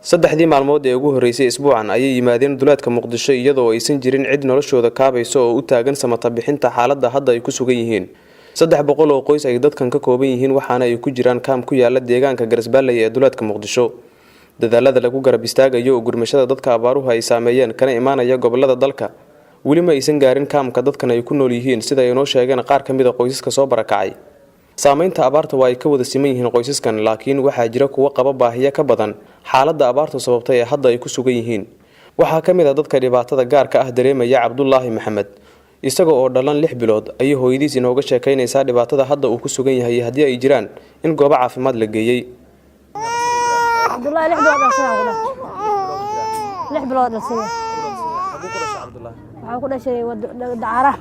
Saddexdii maalmood ee ugu horreysay isbuucan ayay yimaadeen duleedka Muqdisho, iyadoo aysan jirin cid noloshooda kaabayso oo u taagan samata bixinta xaaladda hadda ay ku sugan yihiin. 300 oo qoys ay dadkan ka kooban yihiin, waxaana ay ku jiraan kaam ku yaala deegaanka Garasbaaley ee duleedka Muqdisho. Dadaalada lagu garab istaagayo oo gurmashada dadka abaaruhu ay saameeyeen kana imaanaya gobolada dalka weli ma aysan gaarin kaamka dadkan ay ku nool yihiin, sida ay noo sheegeen qaar ka mid a qoysaska soo barakacay. Saameynta abaarta waa ay ka wada siman yihiin qoysaskan, laakiin waxaa jira kuwo qaba baahiyo ka badan xaaladda abaartu sababtay ee hadda ay ku sugan yihiin. Waxaa ka mid a dadka dhibaatada gaarka ah dareemaya Cabdulaahi Maxamed. Isaga oo dhalan 6 bilood ayay hooyadiis inooga sheekaynaysaa dhibaatada hadda uu ku sugan yahay, haddii ay jiraan in goobo caafimaad la geeyey. Cabdullaahi 6 bilood dhalsay aan ku dhahay, 6 bilood dhalsay. Waxaan ku dhashay Dacara,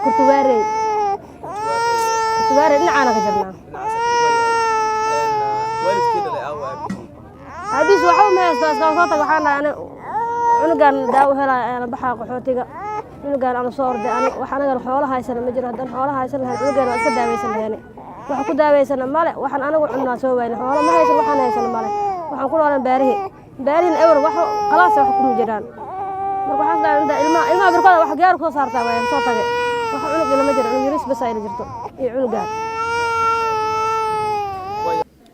Kurtuwaarey. Kurtuwaarey dhinacaana ka jirnaa. Aabiis waxba ma haysto, iskaan soo tag. Waxaan dhahay ani cunugan daawo helaya ayaana baxaa qaxootiga, cunugan ana soo orday. Ani wax anagan xoolo haysana ma jiro. Haddaan xoolo haysan lahayn, cunugan waa iska daaweysan lahayne. Wax ku daaweysana male, waxaan anagu cunnaa soo wayne. Xoolo ma haysan, waxaan haysana male. Waxaan ku noolan baarihi, baarihin ewer, wax khalaas, wax kuma jiraan. Marka waxaan dhahay inta ilmaha birkooda wax gaar kusoo saartaa waay soo tagay. Wax cunug ilama jiro, cunug yaris bas ayla jirto iyo cunugaan.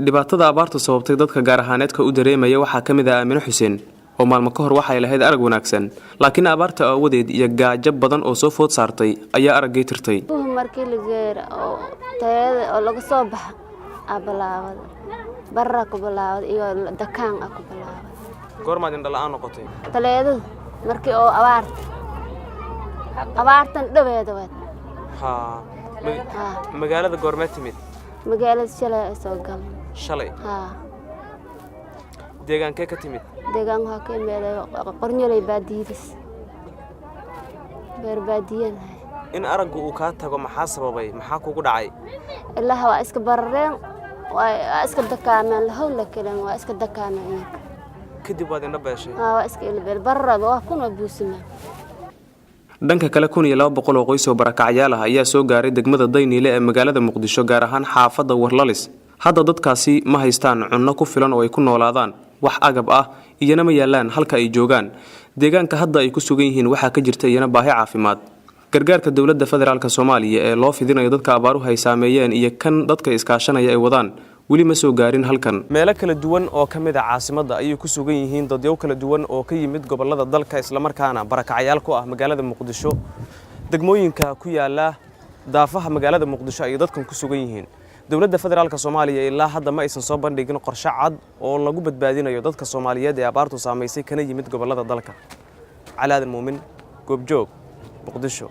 Dhibaatada abaartu sababtay dadka gaar ahaaneedka u dareemaya waxaa ka mid ah Aamino Xuseen, oo maalmo ka hor waxay lahayd arag wanaagsan, laakiin abaarta aawadeed iyo gaajo badan oo soo food saartay ayaa araggii tirtay. Markii la geera oo tayada oo laga soo baxa aa bilaawada, barra ku bilaawada iyo dakaan a ku bilaawada. Goormaad indhala-aan noqotay? Taleedada markii oo abaarta, abaartan dhaweeda weed. Magaalada goormee timid? Magaalada shalay ay soo galan. Shalay? Haa. Deegaankee ka timid? Deegaan waxaa ka imaaday Qornyoley, baadiyadiis, beer baadiyanahay. In araggu uu kaa tago maxaa sababay? Maxaa kugu dhacay? Ilaha waa iska barareen, waa iska dakaameen, lahowla kelen, waa iska dakaameen iyaga. Kadib waad indho beeshay? Haa, waa iska ilbeel bararaba, waa kuna buusimeen. Dhanka kale, 1200 oo qoys oo barakacyaal ah ayaa soo gaaray degmada Dayniile ee magaalada Muqdisho, gaar ahaan xaafadda Warlalis. Hadda dadkaasi ma haystaan cunno ku filan oo ay ku noolaadaan, wax agab ah iyana ma yaalaan halka ay joogaan. Deegaanka hadda ay ku sugan yihiin waxaa ka jirta iyana baahi caafimaad. Gargaarka dowladda federaalka Soomaaliya ee loo fidinayo dadka abaaruhu ay saameeyeen iyo kan dadka iskaashanaya ay wadaan weli ma soo gaarin halkan. Meelo kala duwan oo ka mid a caasimadda ayay ku sugan yihiin dadyow kala duwan oo ka yimid gobollada dalka, islamarkaana barakacyaal ku ah magaalada Muqdisho. Degmooyinka ku yaala daafaha magaalada Muqdisho ayay dadkan ku sugan yihiin. Dowladda federaalka Soomaaliya ilaa hadda ma aysan soo bandhigin qorshe cad oo lagu badbaadinayo dadka Soomaaliyeed ee abaartu saamaysay kana yimid gobollada dalka. Calaadan Muumin, Goobjoog, Muqdisho.